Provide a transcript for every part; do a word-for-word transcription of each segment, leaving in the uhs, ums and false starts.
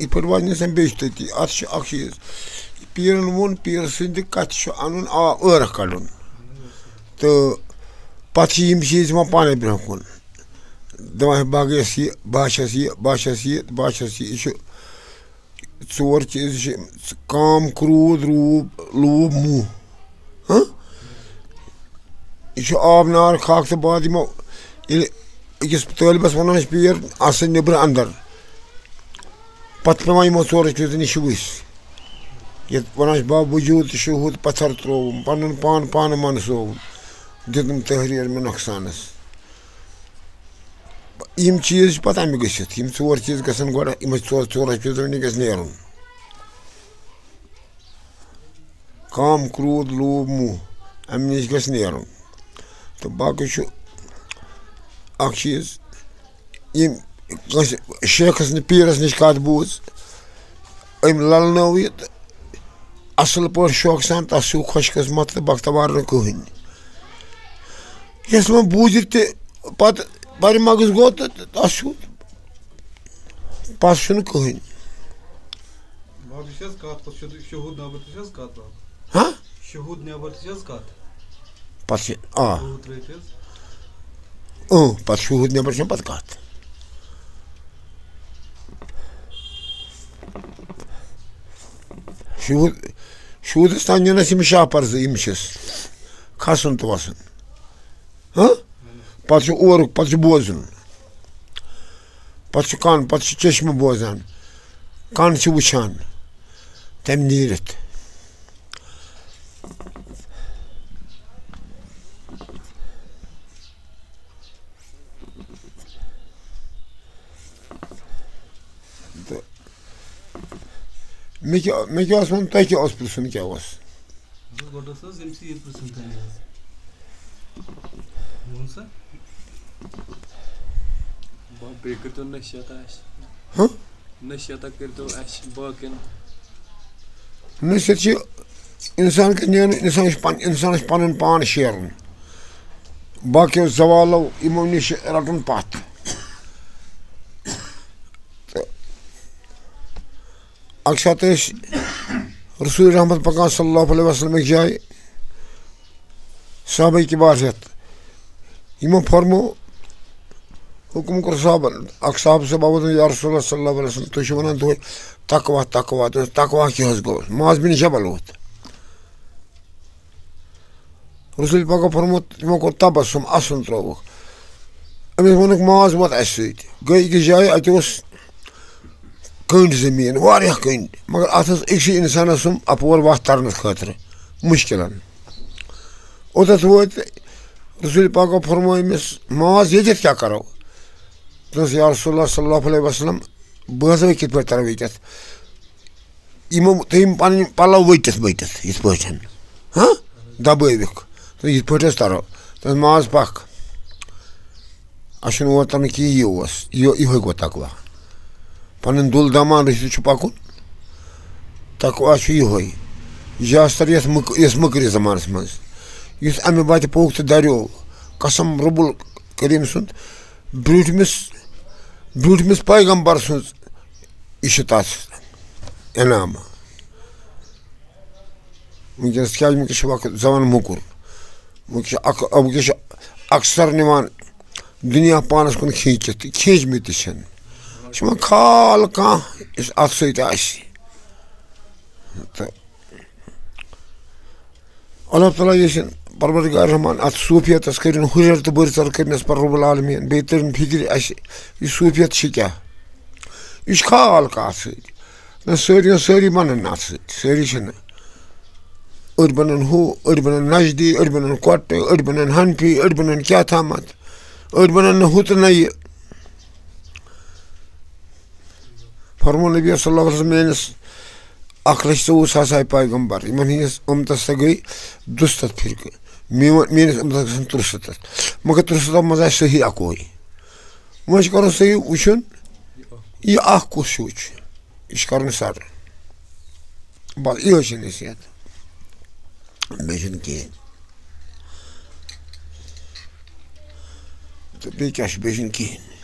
یِتھ پٲٹھۍ وَنہِ سا بیٚیہِ چھِ تٔتی۔ اَتھ چھُ اَکھ چیٖز، پیٖرَن ووٚن، پیٖر سٕنٛدِ کَتھِ چھُ اَنُن آ-، عٲرَکھ کَڑُن۔ تہٕ پَتہٕ چھِ یِم چیٖز یِوان پانَے برٛونٛہہ کُن۔ دَپان، "بہٕ گٔیَس یہِ، بہٕ ہا چھَس یہِ، بہٕ ہا چھَس یہِ، بہٕ ہا چھَس یہِ۔" یہِ چھُ ژور چیٖز چھِ، کام، کرٛوٗد، روٗپ، لوٗبھ، موہ۔ ہاں؟ یہِ چھُ آب نار، خاک تہٕ باد۔ یِمو ییٚلہِ أکِس طٲلبَس وَنان چھِ، "پیر، آسہٕ نٮ۪برٕ اَندَر"، پَتہٕ پٮ۪وان یِمو ژورو چیٖزو نِش وٕسۍ۔ یَتھ وَنان چھِ، "باب وجود تہٕ شہوٗد پَتھر ترٛووُم، پَنُن پان پانہٕ منسووُم، دیُتُم تحریر مےٚ نۄقصانَس۔" یِم چیٖز چھِ پَتہٕ اَمہِ گٔژھِتھ، یِم ژور چیٖز گژھن گۄڈٕ، یِمَے ژور، ژورو چیٖزو نِش گژھِ نیرُن۔ کام، کرٛوٗد، لوٗبھ، موہ، اَمہِ نِش گژھِ نیرُن۔ تہٕ باقٕے چھُ اَکھ چیٖز، ییٚمۍ کٲنٛسہِ شیخَس نِش، پیٖرَس نِش کَتھ بوٗز، أمۍ لَلنٲو یہِ تہٕ اَصٕل پٲٹھۍ شوقہٕ سان، تَس چھُ خۄش قٕسمت تہٕ بختوار نہٕ کٕہٕنۍ۔ یَس وۄنۍ بوٗزِتھ تہِ پَتہٕ پَرِ مَگٕز گوٚو تہٕ تَس چھُ، پَس چھُنہٕ کٕہٕنۍ۔ باب، یہِ چھِ حظ کَتھ، پَتہٕ شُد-، شہوٗد نٮ۪بر تہِ چھِ حظ کَتھ، باب؟ ہاں؟ شہوٗد نٮ۪بر تہِ چھِ حظ کَتھ؟ پَتہٕ چھِ، آ۔ شہوٗد ترٛٲوِتھ حظ؟ اۭں، پَتہٕ شہوٗد نٮ۪بر چھُنہٕ پَتہٕ کَتھ۔ شہوٗد، شہوٗدَس تام نِنَس یِم شاہ پَرزٕ، یِم چھِس کھَسُن تہٕ وَسُن۔ ہاں؟ پَتہٕ چھُ اورُک، پَتہٕ چھُ بوزُن۔ پَتہٕ چھُ کَن، پَتہٕ چھُ چشمہٕ بوزان۔ کَن چھِ وٕچھان۔ تَمہِ نیٖرِتھ۔ تہٕ مےٚ کیٛاہ، مےٚ کیٛاہ اوس وَنُن، تۄہہِ کیٛاہ اوس پِرٛژھُن، کیٛاہ اوس؟ گۄڈٕ اوس حظ أمۍ سٕے یہِ پرٛژھُن تۄہہِ حظ۔ ووٚن سا؟ با-، بیٚیہِ کٔرۍتو نصیحت اَسہِ۔ ہہ؟ نصیحتہ کٔرۍتو اَسہِ باقیَن۔ نصیحت چھِ اِنسان گژھِ نیرُن، اِنسان چھُ پَن-، اِنسانَس چھُ پَنُن پان شیرُن۔ باقیو زوالو یِمو نِش چھِ رَٹُن پَتھ۔ تہٕ اَکہِ ساتہٕ ٲسۍ رسول رحمت پکان صلی اللہ علیہ وسلم أکِس جایہِ، صحابہ کبار ہٮ۪تھ۔ یِمو فرمو، حُکُم کوٚر صحابن، اَکھ صحابہٕ صٲب آو وَنان، "یا رسول اللہ صلی اللہ علیہ وسلم، تُہۍ چھِو وَنان دۄہَے تقوا، تقوا۔" دوٚپُس، "تقوا کیٛاہ حظ گوٚو؟" معاذ بن جبل ووت۔ رسول پاکو فرموو، تِمو کوٚر تبسم، اَسُن ترٛووُکھ۔ أمِس ووٚنُکھ، "معاذ ووت اَسہِ سۭتۍ۔" گٔے أکِس جایہِ، اَتہِ اوس کٔنٛڈۍ زٔمیٖن، واریاہ کٔنٛڈۍ، مگر اَتھ ٲس أکسٕے اِنسانَس سُم اَپور وَتھ تَرنَس خٲطرٕ مُشکِلَن۔ اوٚتَتھ وٲتۍ، رسول پاکو فرموو أمِس، "معاذ، ییٚتٮ۪تھ کیٛاہ کَرو؟" دوٚپُس، "یا رسول اللہ صلی اللہ علیہ وسلم، بہٕ حظ وَنہٕ کِتھ پٲٹھۍ تَرو ییٚتٮ۪تھ؟" یِمو تھٲے یِم پَنٕنۍ پَلو ؤٹِتھ ؤٹِتھ یِتھ پٲٹھۍ۔ ہاں؟ دَبٲوِکھ۔ تہٕ یِتھ پٲٹھۍ حظ تَرو۔ تہٕ معاذ پَکھ۔ اَسہِ چھُنہٕ اور تَرُن کِہیٖنۍ، یہِ اوس۔ یہِ، یِہوٚے گوٚو تقوا۔ پَنٕنۍ دُل دَمان رٔچھِتھ چھُ پَکُن۔ تقوا چھُ یِہوٚے۔ یہِ آسہٕ تَر یَتھ مٔک-، یَتھ مٔکرِس زمانَس منٛز۔ یُس اَمہِ وَتہِ پوٚک تہٕ دَریو۔ قسم رب الکریم سُنٛد، برٛوٗنٛٹھمِس، برٛوٗنٛٹھمِس پیغمبر سٕنٛز یہِ چھِ تَتھ انعام۔ وٕنکیٚنَس کیٛازِ وٕنکیٚس چھُ وقت زَمانہٕ موٚکُر۔ وٕنکیٚس چھُ اَک-، وٕنکیٚس چھُ اکثر نِوان دُنیا پانَس کُن کھیٖنچِتھ تہٕ کھیٖنچمٕتۍ تہِ چھِنہٕ۔ چھِ وۄنۍ خال کانٛہہ یُس اَتھ سۭتۍ آسہِ۔ تہٕ اللہ تعالیٰ یژھِن پروردگار رحمان اَتھ صوٗفیتَس کٔرِن ہُرٮ۪ر تہٕ بٔرۍ ژَر کٔرِنَس پر رب العالمین۔ بیٚیہِ تٔرِن فِکرِ اَسہِ، یہِ صوٗفیت چھِ کیٛاہ؟ یہِ چھِ خال کَتھ سۭتۍ۔ نہ سٲری، نہ سٲری بَنَن اَتھ سۭتۍ، سٲری چھِنہٕ۔ أڑۍ بَنَن ہُہ، أڑۍ بَنَن نجدی، أڑۍ بَنَن کۄٹہٕ، أڑۍ بَنَن حنفی، أڑۍ بَنَن کیٛاہ تامَتھ، أڑۍ بَنَن نہ ہُہ تہٕ نہ یہِ۔ فرموو نبی صلی اللہ علیہ وسلم، میٲنِس اَکھ لَچھ ژوٚوُہ ساس آیہِ پیغمبر، یِمن ہٕنٛدِس اُمتس تہِ گٔے دُستتھ فرقہٕ، میون، میٲنِس اُمتس گژھن ترُستتھ، مگر ترُستتھ منٛز آسہِ صحیح اَکُے۔ وۄنۍ چھُ کَرُن صحیح وٕچھُن، یہِ اَکھ کُس ہیوٗ چھُ، یہِ چھُ کَرُن سَر۔ بَس یِہوٚے چھِ نصیحت، بیٚیہِ چھُنہٕ کِہیٖنۍ۔ تہٕ بیٚیہِ کیٛاہ چھُ، بیٚیہِ چھُنہٕ کِہیٖنۍ۔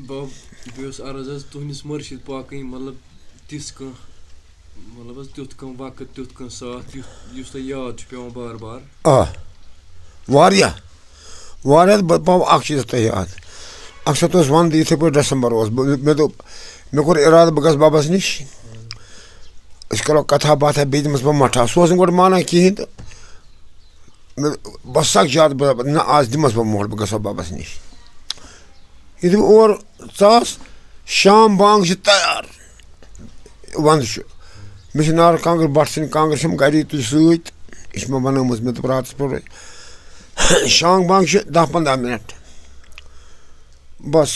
بہٕ بیٚیہِ اوس عرض حظ تُہٕنٛدِس مُرشِد پاکٕنۍ، مطلب، تِژھ کانٛہہ، مطلب حظ، تیُتھ کانٛہہ وقت، تیُتھ کانٛہہ ساتھ، یُتھ، یُس تۄہہِ یاد چھُ پٮ۪وان بار بار۔ آ، واریاہ، واریاہ۔ بہٕ پاوٕ اَکھ چیٖز تۄہہِ یاد۔ اَکہِ ساتہٕ اوس وَنٛدٕ، یِتھَے پٲٹھۍ ڈسمبر اوس، بہٕ، مےٚ دوٚپ، مےٚ کوٚر اِرادٕ بہٕ گژھٕ بَبَس نِش، أسۍ کَرو کَتھا باتھا، بیٚیہِ دِمَس بہٕ مَٹھا۔ سُہ اوس نہٕ گۄڈٕ مانان کِہیٖنۍ تہٕ مےٚ، بہٕ سَکھ زیادٕ، بہٕ، نہ، آز دِمَس بہٕ مۄٹھ، بہٕ گژھٕ ہا بَبَس نِش۔ یُتھُے بہٕ اورٕ ژاس، شام بانٛگ چھِ تیار، وَنٛدٕ چھُ۔ مےٚ چھِ نارٕ کانٛگٕر، بَٹھ ژھٕنۍ کانٛگٕر چھَم گَری تُج سۭتۍ، یہِ چھِ مےٚ بَنٲومٕژ، مےٚ دوٚپ راتَس پٮ۪ٹھ شام بانٛگ چھِ دَہ پنٛداہ مِنَٹ۔ بَس،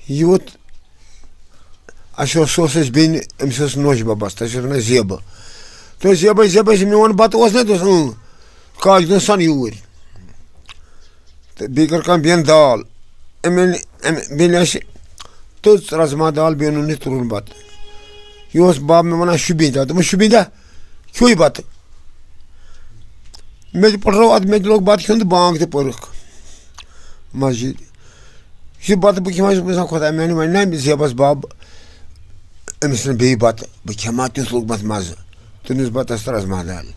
یوٗت۔ اَسہِ اوس، سُہ اوس اَسہِ بیٚنہِ، أمِس ٲس نوشہِ بَبَس، تَس ٲس وَنان زیبہٕ۔ تہٕ زیبَے، زیبَے، یہِ میون بَتہٕ اوس نہ، تہِ اوس، اۭں، کاج دیُن سۄنہٕ یوٗرۍ۔ تہٕ بیٚیہِ کٔر کٲم، بیٚیَن دال۔ أمۍ أنۍ، أمۍ بیٚنہِ اَسہِ تٔژ رَزما دال، بیٚیہِ اوٚنُن یہِ تُرُن بَتہٕ۔ یہِ اوس بَب مےٚ وَنان، "شُبیٖن دَہ"، دوٚپمَس، "شُبیٖن دَہ، کھیوٚوُے بَتہٕ؟" مےٚ تہِ پٔٹرٲو اَتھ، مےٚ تہِ لوٚگ بَتہٕ کھیوٚن تہٕ بانٛگ تہِ پٔرٕکھ مسجد۔ یہِ بَتہٕ بہٕ کھٮ۪مہٕ ہا، یہِ چھُس بہٕ وَنان، "خۄداے میٛانہِ، وۄنۍ نہ أمِس زیبَس بَب، أمِس نہٕ بیٚیہِ بَتہٕ، بہٕ کھٮ۪مہٕ ہا تیُتھ لوٚگمَتھ مَزٕ تُہٕنٛدِس بَتَس تہٕ رَزما دالہِ۔"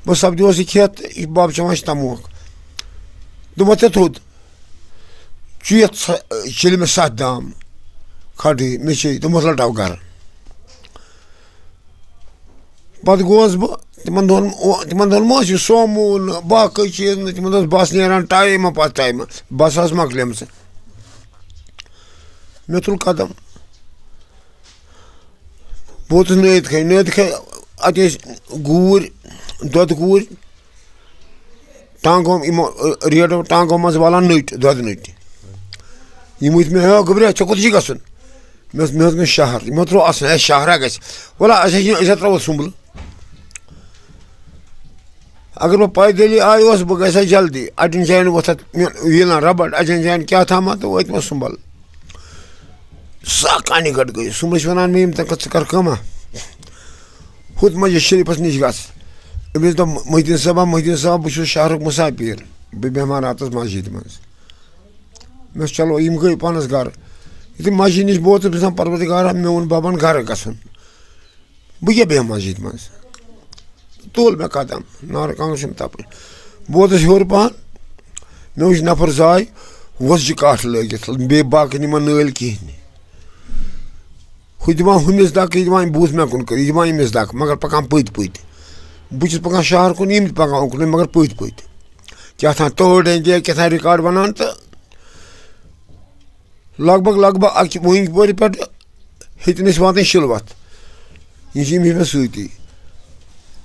بہٕ سَپدیوس یہِ کھٮ۪تھ، یہِ بَب چٮ۪وان چھِ تَموکھ۔ دوٚپمَس، "ژےٚ تھوٚد، ژٕ یَتھ ژھا-، چیٚلہِ مےٚ سَتھ دام کھَٹٕے، مےٚ چے۔" دوٚپمَس، "لَٹاو گَرٕ۔" پَتہٕ گوس بہٕ تِمَن دۄہَن، او-، تِمَن دۄہَن ما اوس یہِ سومو نہٕ، باقٕے چیٖز نہٕ، تِمَن دۄہَن اوس بَس نیران ٹایمہٕ پَتہٕ ٹایمہٕ، بَس آسہٕ مۄکلیمژٕ۔ مےٚ تُل قدم، بہٕ ووتُس نٲیِد کھَے، نٲیِد کھَے، اَتہِ ٲسۍ گوٗرۍ، دۄدٕ گوٗرۍ، ٹانٛگو، یِمو، ریڈو ٹانٛگو منٛز والان نٔٹۍ، دۄدٕ نٔٹۍ۔ یِم ٲسۍ مےٚ، "ہے گوٚبریا، ژےٚ کوٚت چھُے گژھُن؟" مےٚ اوس، مےٚ اوس گژھُن شہر۔ یِمو ترٛوو اَسُن، "ہے شہرا گژھِ، وَلہٕ اَسہِ ہے چھِنہٕ، أسۍ ہے ترٛاوو سُمبلہٕ۔" اگر بہٕ پیدٔلی آیوس، بہٕ گژھٕ ہا جلدی۔ اَڑٮ۪ن جایَن ووٚتھ اَتھ مےٚ ویٖلَن رَبڑ، اَڑٮ۪ن جایَن کیٛاہ تھامَتھ تہٕ وٲتۍ مےٚ سُمبل۔ سۄ کَنہِ گٔٹۍ گٔے۔ سُمبلَس چھِ وَنان مےٚ، "یِم تَمہِ کھۄتہٕ ژٕ کَر کٲمہ، ہُتھ مسجد شریٖفَس نِش گژھ۔" أمِس دوٚپ محی الدیٖن صٲبہ، "محی الدیٖن صٲب، بہٕ چھُس شہرُک مُسافِر، بہٕ بیٚہمہٕ ہا راتَس مسجدِ منٛز۔" مےٚ ووٚنُس، "چلو۔" یِم گٔے پانَس گَرٕ۔ یُتھُے مسجد نِش بہٕ ووتُس، بہٕ چھُس دَپان، "پروردگارا، مےٚ ووٚن بَبَن گَرٕ گژھُن۔" بہٕ کیٛاہ بیٚہمہٕ مسجد منٛز؟ تُل مےٚ قدم، نارٕ کانٛگٕر چھِم تَپٕنۍ۔ بہٕ ووتُس ہیوٚر پَہَن، مےٚ وٕچھ نفر زاے وۄزجہِ کاٹھٕ لٲگِتھ، بیٚیہِ باقٕے نہٕ یِمَن نٲلۍ کِہیٖنۍ نہٕ۔ ہُہ دِوان ہُمِس دَکہٕ، یہِ دِوان بوٗتھ مےٚ کُن کٔرِتھ، یہِ دِوان أمِس دَکہٕ، مگر پَکان پٔتۍ پٔتۍ۔ بہٕ چھُس پَکان شہر کُن، یِم تہِ پَکان اُکنُے، مگر پٔتۍ پٔتۍ۔ کیٛاہ تام تورٕ أنۍ، کیٛاہ تام ریکارڈ وَنان تہٕ لگ بگ، لگ بگ اَکہِ وٲنٛگۍ پورِ پٮ۪ٹھ ہیٚتِن أسۍ واتٕنۍ شِلوَتھ۔ یہِ چھِ یِم چھِ مےٚ سۭتی۔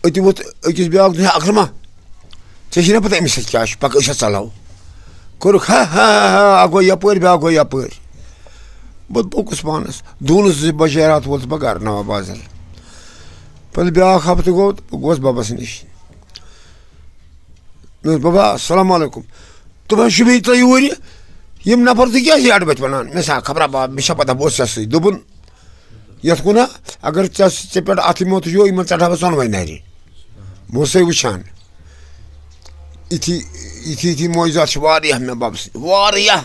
أتی ووٚتھ أکِس بیٛاکھ دوٚپُن، "ہے اکرما، ژےٚ چھِی نا پتہ أمِس سۭتۍ کیٛاہ چھُ؟ پَکھ أسۍ ہا ژَلو۔" کوٚرُکھ ہا ہا ہا ہا، اَکھ گوٚو یَپٲرۍ، بیٛاکھ گوٚو یَپٲرۍ۔ بہٕ پوٚکُس پانَس۔ دوٗنہٕ زٕ بجے راتھ ووتُس بہٕ گَرٕ نواب بازر۔ پَتہٕ بیٛاکھ ہفتہٕ گوٚو تہٕ بہٕ گوس بَبَس نِش۔ مےٚ ووٚنُس، "بَبا، السلام علیکُم۔" دوٚپُن، "شُبی، تُہۍ یوٗرۍ یہِ؟ یِم نفر تُہۍ کیٛازِ چھِ اَڈٕ بَتہِ وَنان؟" مےٚ سا خبرا باب، مےٚ چھا پَتہ، بہٕ اوسُس ژےٚ سۭتۍ۔ دوٚپُن، "یَتھ کُن ہا، اگر ژےٚ، ژےٚ پٮ۪ٹھ اَتھٕے موتُے یوٚو، یِمَن ژَٹہٕ ہا بہٕ ژۄنوَے نَرِ۔" بہٕ اوسَے وٕچھان۔ یِتھی، یِتھی، یِتھی معجزات چھِ واریاہ مےٚ بَبہٕ سٕنٛدۍ، واریاہ۔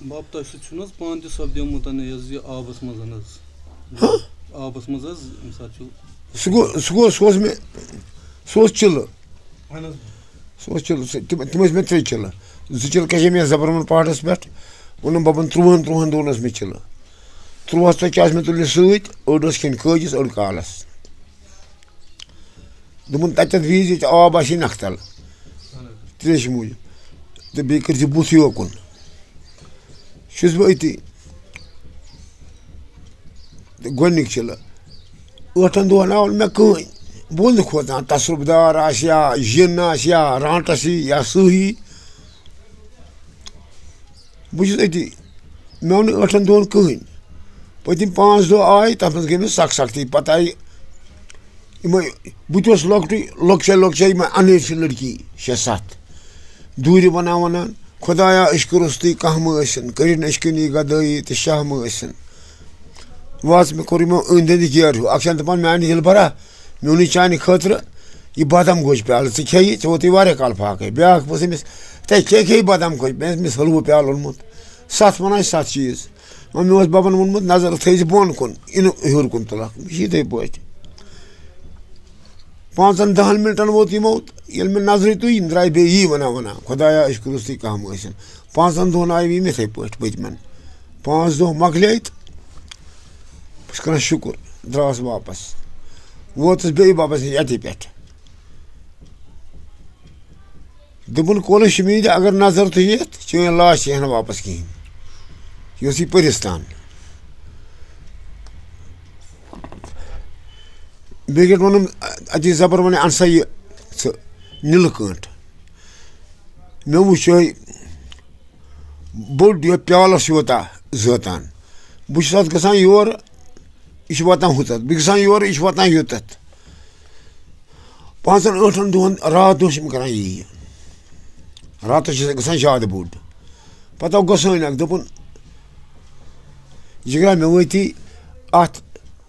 بَب، تۄہہِ سۭتۍ چھُو نہٕ حظ پانہٕ تہِ سَپدیومُت یہِ حظ یہِ آبَس منٛز حظ؟ ہہ؟ آبَس منٛز حظ، ییٚمہِ ساتہٕ چھُ۔ سُہ گوٚو، سُہ گوٚو، سُہ اوس مےٚ، سُہ اوس چِلہٕ۔ اَہَن حظ۔ سُہ اوس چِلہٕ، سُہ، تِم، تِم ٲسۍ مےٚ ترٛےٚ چِلہٕ۔ زٕ چِلہٕ کَجے مےٚ زَبروَن پہاڑَس پٮ۪ٹھ۔ ووٚنُم بَبَن، ترٛوہَن، ترٛوہَن دۄہَن ٲس مےٚ چِلہٕ۔ ترٛوہَس تۄہہِ کیٛاہ ٲس مےٚ تُلِتھ سۭتۍ؟ أڑ ٲس کھیٚنۍ کٲجِس، أڑ کالَس۔ دوٚپُن، "تَتٮ۪تھ وِزِ ییٚتہِ آب آسہِ نَکھٕ تَل، ترٛیشہِ موٗجوٗب، تہٕ بیٚیہِ کٔرۍ زِ بُتھ یوکُن۔" چھُس بہٕ أتی۔ تہٕ گۄڈٕنِکۍ چِلہٕ۔ ٲٹھَن دۄہَن آو نہٕ مےٚ کٕہٕنۍ۔ بہٕ اوسُس نہٕ کھوژان، تصرُف دار آسہِ یا جِن آسہِ یا رانٛٹَس یی یا سٕہہ یی۔ بہٕ چھُس أتی۔ مےٚ آو نہٕ ٲٹھَن دۄہَن کٕہٕنۍ۔ پٔتِم پانٛژھ دۄہ آے، تَتھ منٛز گٔے مےٚ سَخ سَختی۔ پَتہٕ آیہِ یِمَے، بہٕ تہِ اوسُس لۄکٹُے، لۄکچے لۄکچے یِمَے اَنہٕ أسۍ لٔڑکی شےٚ سَتھ۔ دوٗرِ وَنان وَنان، "خۄدایا، أسۍ کٔرٕس تُہۍ کانٛہہ مہٕ ٲسِن، کٔرِن أسۍ کُنی گدٲیی تہٕ شاہ مہٕ ٲسِن۔" وَژھ مےٚ کوٚر یِمو أنٛدۍ أنٛدۍ گیرٕ ہیوٗ۔ اَکھ چھَنہٕ دَپان، "میٛانہِ دِلبرا، مےٚ اوٚنُے چانہِ خٲطرٕ یہِ بادام گوجہِ پیٛالہٕ ژٕ کھیٚیہِ، ژےٚ ووتُے واریاہ کال فاقے۔ بیٛاکھ ووٚنُس أمِس، ژےٚ کیٛاہ کھیٚیہِ بادام گوجہِ؟ مےٚ ٲس أمِس حلوٕ پیٛالہٕ اوٚنمُت۔ ستھ وَنان ستھ چیٖز۔ وۄنۍ مےٚ اوس بَبَن ووٚنمُت، نظر تھٲیزِ بۄن کُن، یہِ نہٕ ہیوٚر کُن تُلَکھ۔ یہِ چھِ یِتھَے پٲٹھۍ۔ پانٛژَن دَہَن مِنٹَن ووت یِمو، ییٚلہِ مےٚ نظرِ تُج، یِم درٛاے بیٚیہِ یی وَنان وَنان، "خۄدایا، أسۍ کٔرِو سُے کانٛہہ ٲسِن۔" پانٛژَن دۄہَن آیہِ یِم یِتھَے پٲٹھۍ پٔتمٮ۪ن۔ پانٛژھ دۄہ مۄکلے تہٕ بہٕ چھُس کَران شُکُر، درٛاس واپَس۔ ووتُس بیٚیہِ بَبَس نِش اَتی پٮ۪ٹھ۔ دوٚپُن، "کولہٕ شمیٖدِ، اگر نظر تُہۍ یِتھ، چٲنۍ لاش یی ہا نہٕ واپس کِہیٖنۍ۔" یہِ اوس یہِ پٔرِستان۔ بیٚیہِ گٔے ووٚنُم، اَتی زبر وَنہِ، "اَن سا یہِ ژٕ نِلہٕ کٲنٛٹھ۔" مےٚ وٕچھ یِہوٚے بوٚڑ یہِ پیالَس یوٗتاہ زٲتان۔ بہٕ چھُس اَتھ گژھان یورٕ، یہِ چھُ واتان ہُتَتھ۔ بہٕ گژھان یورٕ، یہِ چھُ واتان یوٚتَتھ۔ پانٛژَن ٲٹھَن دۄہَن، راتھ دۄہ چھِ یِم کَران یی۔ راتَس چھِ گژھان زیادٕ بوٚڑ۔ پَتہٕ آو گۄسٲنۍ اَکھ، دوٚپُن، "جِگرا، مےٚ وٲتی اَتھ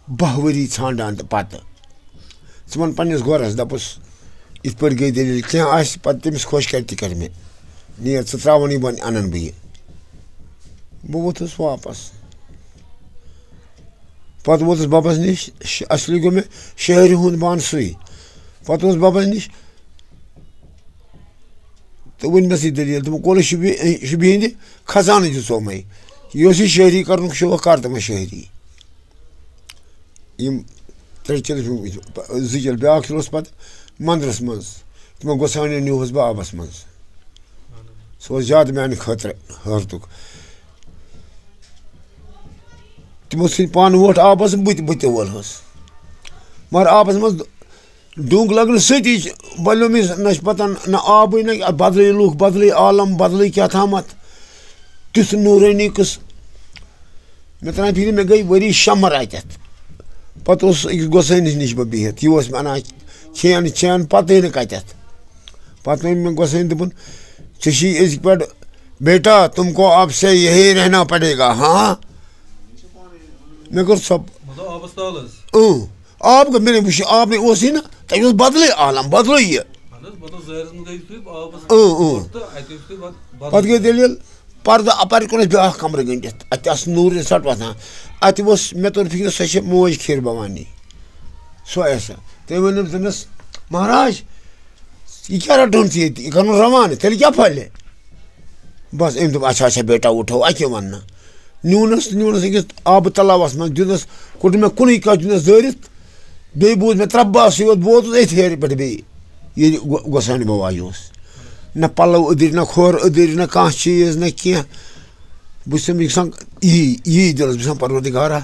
باہ ؤری ژھانٛڈان تہٕ پَتہٕ ژٕ وَن پنٛنِس گورَس، دَپُس، یِتھ پٲٹھۍ گٔے دٔلیٖل، کینٛہہ آسہِ پَتہٕ تٔمِس خۄش کَرِ تہِ کَرِ مےٚ۔ نیر ژٕ ترٛاوَن یہِ، وۄنۍ اَنَن بہٕ یہِ۔" بہٕ ووٚتھُس واپَس۔ پَتہٕ ووتُس بَبَس نِش، ش-، اَصلی گوٚو مےٚ شٲعری ہُنٛد بان سُے۔ پَتہٕ اوس بَبَس نِش تہٕ ووٚن مےٚ سُہ دٔلیٖل۔ دوٚپُن، "کولہٕ شُبہِ-، شُبہِ ہِنٛدِ خزانہٕ دِژو مےٚ۔ یہِ اوس یہِ شٲعری کَرنُک شوق، کَر تہٕ مےٚ شٲعری۔" یِم ترٛےٚ چِلہٕ چھِ، زٕ چِلہٕ، بیٛاکھ چِلہٕ اوس پَتہٕ مَنٛدرَس منٛز۔ تِمَن گۄسٲنیو نیوٗہَس بہٕ آبَس منٛز۔ سُہ اوس زیادٕ میٛانہِ خٲطرٕ حٲرتُک۔ تِمو ژھٕنۍ پانہٕ ووٹ آبَس، بہٕ تہِ، بہٕ تہِ وولہَس۔ مگر آبَس منٛز ڈوٚنٛگ لَگنہٕ سۭتی چھِ بَلیومُت، نہ چھِ پَتہ نہ آبٕے، نہ بدلٕے لُکھ، بدلٕے عالم، بدلٕے کیٛاہ تامَتھ۔ تیُتھ نوٗرٲنی قٕصہٕ۔ مےٚ تران فِکرِ، مےٚ گٔے ؤری شمبر اَتٮ۪تھ۔ پَتہٕ اوسُس أکِس گۄسٲنِس نِش بہٕ بِہِتھ۔ یہِ اوس مےٚ اَنان کھٮ۪ن چٮ۪ن، پَتہٕ نہٕ کَتٮ۪تھ۔ پَتہٕ ووٚن مےٚ گۄسٲنۍ، دوٚپُن، "ژےٚ چھِی أزکہِ پٮ۪ٹھ بیٹا، تم کو اب سے یہی رہنا پڑے گا، ہاں؟" مےٚ کوٚر ژھۄپ۔ مطلب، آبَس تَل حظ؟ اۭں۔ آب گوٚو، مےٚ نَے وٕچھ، آب نَے اوسُے نہٕ۔ تَتہِ اوس بدلٕے عالم، بدلٕے یہِ۔ اہن حظ، مطلب، ظٲہِرَس منٛز گٔیِو تُہۍ آبَس اۭں، اۭں۔ تہٕ اَتہِ اوس تُہۍ بد-، بدلٕے۔ پَتہٕ گٔے دٔلیٖل، پَردٕ اَپارِ کُن اوس بیٛاکھ کَمرٕ گٔنٛڈِتھ۔ اَتہِ آسہٕ نوٗرٕ سَٹ وۄتھان۔ اَتہِ اوس، مےٚ توٚر فِکرِ، سۄ چھےٚ موج کھیٖر بھوانی۔ سۄ ٲسۍ سۄ۔ تٔمۍ ووٚن تٔمِس، "مہراج، یہِ کیٛاہ رَٹہون ژٕ ییٚتہِ؟ یہِ کَرُن روانہٕ، تیٚلہِ کیٛاہ پھَلہِ؟" بَس، أمۍ دوٚپ، "اچھا، اچھا، بیٹا، اُٹھو، اَکہِ وَننہٕ۔" نیوٗنَس تہٕ نیوٗنَس أکِس آبہٕ تَلاوَس منٛز، دیُتنَس، کوٚڑ مےٚ کُنُے کَتھ، دیُتنَس دٲرِتھ۔ بیٚیہِ بوٗز مےٚ ترٛبہٕ باسٕے یوت، بوزُس أتھۍ ہیرِ پٮ۪ٹھ بیٚیہِ، ییٚلہِ گۄ-، گۄسٲنۍ بَبا یہِ اوس۔ نہ پَلو أدٕرۍ، نہ کھۄر أدٕرۍ، نہ کانٛہہ چیٖز، نہ کینٛہہ۔ بہٕ چھُسَم یَژھان یی، یی دِلَس، بہٕ چھُسَم، "پروردگارا،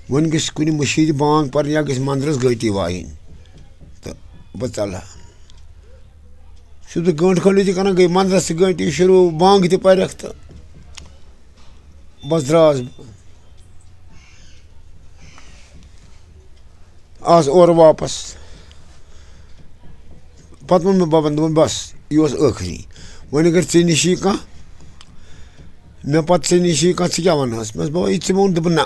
وۄنۍ گژھِ کُنہِ مٔشیٖدِ بانٛگ پَرٕنۍ یا گژھِ مَندرَس گٲنٛٹی وایِنۍ تہٕ بہٕ ژَلہٕ ہا۔" چھُس بہٕ گٲنٛٹہٕ کھنٛڈ تہِ کَران، گٔے مَندرَس تہِ گٲنٛٹی شروٗع، بانٛگ تہِ پَرٮ۪کھ تہٕ بَس درٛاس بہٕ۔ آس اورٕ واپس۔ پتہٕ ووٚن مےٚ ببن، دوٚپُن، "بس، یہِ اوس ٲخری۔ وۄنۍ اگر ژےٚ نِش یی کانٛہہ، مےٚ پتہٕ ژےٚ نِش یی کانٛہہ، ژٕ کیٛاہ ونہٕ ہس؟" مےٚ دوٚپُس، "بابا، یہِ ژےٚ مےٚ ووٚن۔" دوٚپُن، "نہ،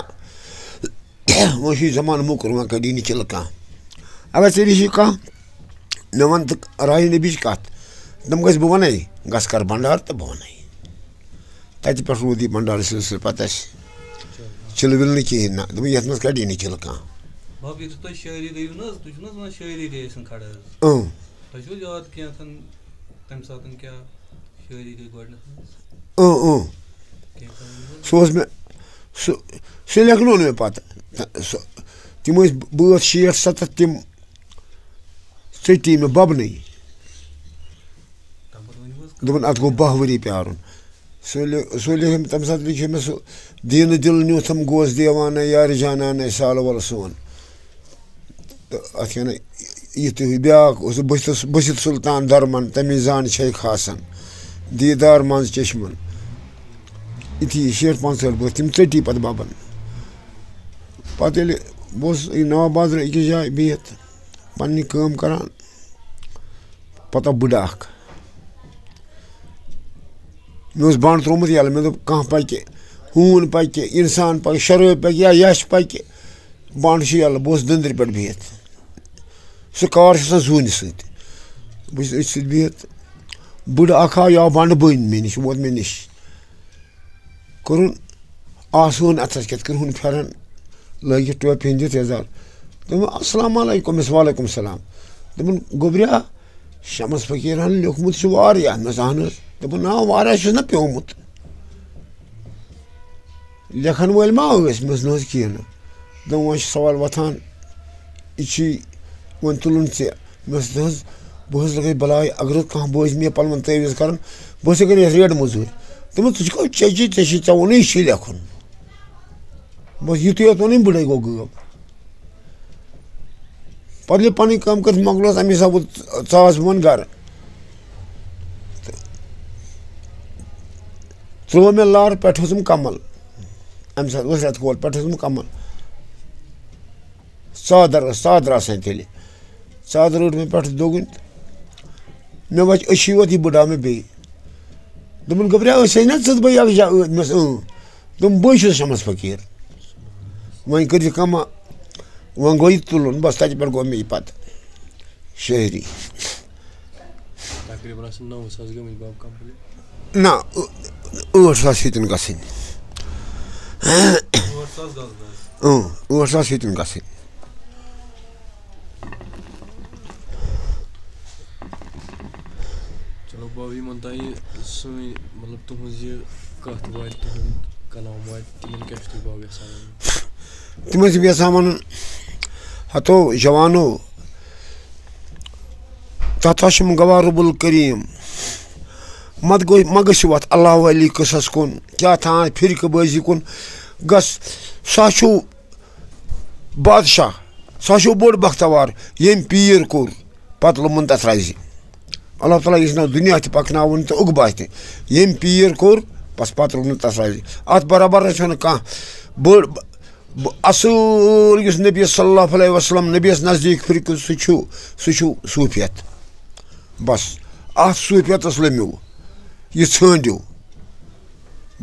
وۄنۍ چھُ یہِ زمانہٕ موٚکُر، وۄنۍ کَڑِ یہِ نہٕ چِلہٕ کانٛہہ۔ اگر ژےٚ نِش یی کانٛہہ، مےٚ وَن تہٕ راہہِ نبیِچ کَتھ، تِم گژھِ بہٕ وَنَے، گژھ کر بنڈار تہٕ بہٕ وَنَے۔" تَتہِ پٮ۪ٹھ روٗد یہِ بنڈارٕ سلسلہٕ پَتہٕ اَسہِ۔ چِلہٕ وِلہٕ نہٕ کِہیٖنۍ نہ۔ دوٚپُن، "یَتھ منٛز کَڑی نہٕ چِلہٕ کانٛہہ۔" بَب، یُتھُے تُہۍ شٲعری گٔیِو نہ حظ، تُہۍ چھِو نہ حظ وَنان شٲعری گٔیَس نہٕ کھڑا حظ؟ اۭں۔ تۄہہِ چھُو یاد کینٛہہ تَن تَمہِ ساتَن کیٛاہ شٲعری گٔے گۄڈٕنٮ۪تھ حظ؟ اۭں، اۭں۔ کینٛہہ تَن ؤنِو حظ۔ سُہ اوس مےٚ، سُہ، سُہ لیکھنو نہٕ مےٚ پَتہٕ۔ تہٕ سُہ، تِم ٲسۍ بٲتھ شیٹھ سَتَتھ تِم ژٔٹی مےٚ بَبنٕے۔ تَمہِ پَتہٕ ؤنِو حظ۔ دوٚپُن، "اَتھ گوٚو باہ ؤری پیٛارُن۔" سُہ لے-، سُہ لیکھِ مےٚ، تَمہِ ساتہٕ لیکھِ مےٚ سُہ، "دیٖنہٕ دِل نیوٗتھم گوس دیوانَے، یارِ جانانَے سالہٕ وَلہٕ سون۔" تہٕ اَتھ کیٛاہ نہ، یہِ تہِ بیٛاکھ اوس، بٔسِت، بٔسِت سُلطان درمن، تَمِچ زان چھے خاصن، دیٖدار منٛز چشمن۔ یِتھی شیٹھ پانٛژہٲٹھ بٲتھ، تِم ژٔٹی پَتہٕ بَبَن۔ پَتہٕ ییٚلہِ بہٕ اوسُس یہِ نواب بازرٕ أکِس جایہِ بِہِتھ، پننہِ کٲم کران۔ پتہٕ آو بٕڈٕ اکھ۔ مےٚ اوس بانہٕ ترٛوومُت یَلہٕ۔ مےٚ دوٚپ، "کانٛہہ پکہِ، ہوٗن پکہِ، اِنسان پکہِ، شرٲبۍ پکہِ یا یَچھ پکہِ، بانہٕ چھُ یَلہٕ۔" بہٕ اوسُس دٔنٛدرِ پٮ۪ٹھ بِہِتھ۔ سُہ کار چھُ آسان زوٗنہِ سۭتۍ۔ بہٕ چھُس أتھۍ سۭتۍ بِہِتھ۔ بٕڈٕ اکھ آو، یہِ آو بنٛڈٕ بٔنۍ مےٚ نِش، ووت مےٚ نِش۔ کوٚرُن آسوٗن اَتھَس کٮ۪تھ، کرٛہُن پھٮ۪رن لٲگِتھ، ٹوپہِ ہٕنٛدۍ دِتھ یَزار۔ دوٚپُن، "السلام علیکم"، مےٚ وَس، "وعلیکم السلام"۔ دوٚپُن، "گوٚبریا، شمس فقیٖرن لیوٚکھمُت چھُ واریاہ؟" مےٚ وَس، "اہن حظ"۔ دوٚپُن، "نا، واریاہ چھُس نہ پیومُت۔" لیکھن وٲلۍ ما ٲسۍ؟ مےٚ ووٚنُس، "نہ حظ، کِہیٖنۍ نہٕ۔" دوٚپُن، "وۄنۍ چھُ سوال وۄتھان، یہِ چھی وۄنۍ تُلُن ژےٚ؟" مےٚ ووٚنُس، "نہ حظ، بہٕ حظ لَگَے بَلاے، اگر حظ کانٛہہ بوزِ مےٚ پَلوَن تعویٖذ کَرُن، بہٕ حظ ہٮ۪کہٕ نہٕ یَتھ ریڈ مٔزوٗرۍ۔" دوٚپُن، "ژٕ چھُکھ ژےٚ چی، ژےٚ چھی، ژےٚ ووٚنُے یہِ چھی لیکھُن۔" بَس یُتُے یوت ووٚنُن، بٕڈَے گوٚو غٲب۔ پَتہٕ ییٚلہِ پَنٕنۍ کٲم کٔرِتھ مۄکلوس، اَمہِ حِسابہٕ ژاس بہٕ وۄنۍ گَرٕ۔ تہٕ ترٛوو مےٚ لَر، پٮ۪ٹھٕ اوسُم کَمَل۔ اَمہِ ساتہٕ اوس رٮ۪تہٕ کول، پٮ۪ٹھٕ اوسُم کَمَل۔ ژادر ٲس، ژادر آسان تیٚلہِ۔ ژادر رٔٹ مےٚ پٮ۪ٹھٕ دوٚگُن تہٕ مےٚ وَچہِ أچھی یوت، یہِ بٕڈاو مےٚ بیٚیہِ۔ دوٚپُن، "گوٚبریا، أسۍ ٲسۍ نا ژٕ تہٕ بہٕ یَکجاہ ٲدۍ؟" مےٚ ووٚنُس، "اۭں۔" دوٚپُن، "بٕے چھُس شمس فقیٖر۔ وۄنۍ کٔرۍ زِ کٲمہ، وۄنۍ گوٚو یہِ تُلُن۔" بَس تَتہِ پٮ۪ٹھ گوٚو مےٚ یہِ پَتہٕ شٲعری۔ تقریٖباً آسَن نَو ساس گٔمٕتۍ باب complete۔ نہ، ٲ-، ٲٹھ ساس ہیٚتِن گژھٕنۍ۔ ٲٹھ ساس دَس دَس۔ اۭں، ٲٹھ ساس ہیٚتِن گژھٕنۍ۔ چلو باب، یِمَن تام یہِ سٲنۍ، مطلب، تُہٕنٛز یہِ کَتھ واتہِ، تُہُنٛد کلام واتہِ، تِمَن کیٛاہ چھُو تُہۍ باب یَژھان وَنُن؟ تِم ٲسۍ یَژھان وَنُن، ہَتو جوانو، تَتھ ہاشم گواہ رب الکریم۔ مت گوٚو، مہ گٔژھِو اَتھ اللہ علی قٕصَس کُن، کیٛاہ تھان فرقہٕ بٲزی کُن۔ گژھ، سُہ ہا چھُو بادشاہ، سُہ ہا چھُو بوٚڑ بختوار، ییٚمۍ پیٖر کوٚر، پَتہٕ لوٚمُن تَتھ رَزِ۔ اللہ تعالیٰ یُس نہٕ دُنیا تہِ پَکناوُن تہٕ اُگباہ تہِ، ییٚمۍ پیٖر کوٚر، بَس پَتہٕ لوٚگ نہٕ تَتھ رَزِ۔ اَتھ برابر نہ چھُنہٕ کانٛہہ۔ بٔڑ، بہٕ، اصل یُس نبی صلی اللہ علیہ وسلم، نبیَس نزدیٖک فرقہٕ، سُہ چھُ، سُہ چھُ صوٗفیت۔ بس، اَتھ صوٗفیتَس لٔمِو، یہِ ژھٲنٛڈِو۔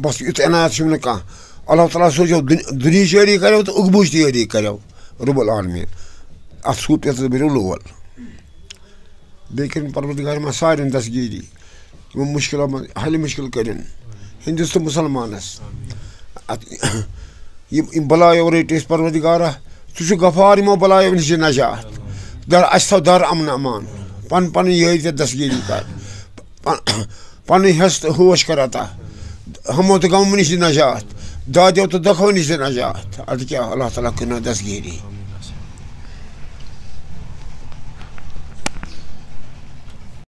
بس، یُتھ عنایت چھُم نہٕ کانٛہہ۔ اللہ تعالیٰ سوٗزیو دُن-، دُنہِچ یٲری کَریو تہٕ اُقبوٗہٕچ تہِ یٲری کَریو رب العالمین۔ اَتھ صوٗفیتَس بٔرِو لول۔ بیٚیہِ کٔرِن پروردگار ما سارٮ۪ن دستگیٖری۔ یِمو مُشکِلو منٛز حل مُشکِل کٔرِن ہِندُس تہٕ مُسلمانَس۔ اَتھ، یِم، یِم بَلایو رٔٹۍ أسۍ پروردگارا، ژٕ چھُکھ غفار یِمو بَلایو نِش نجات۔ در، اَسہِ تھاو در امن امان۔ پَن پَنٕنۍ یٲرۍ تہٕ دستگیٖری کر۔ پَن-، پَنٕنۍ ہٮ۪س تہٕ ہوش کر عطا۔ ہمو تہٕ غمو نِش نجات۔ دادیو تہٕ دۄکھو نِش نجات۔ اَدٕ کیٛاہ، اللہ تعالیٰ کٔرِنو دستگیٖری۔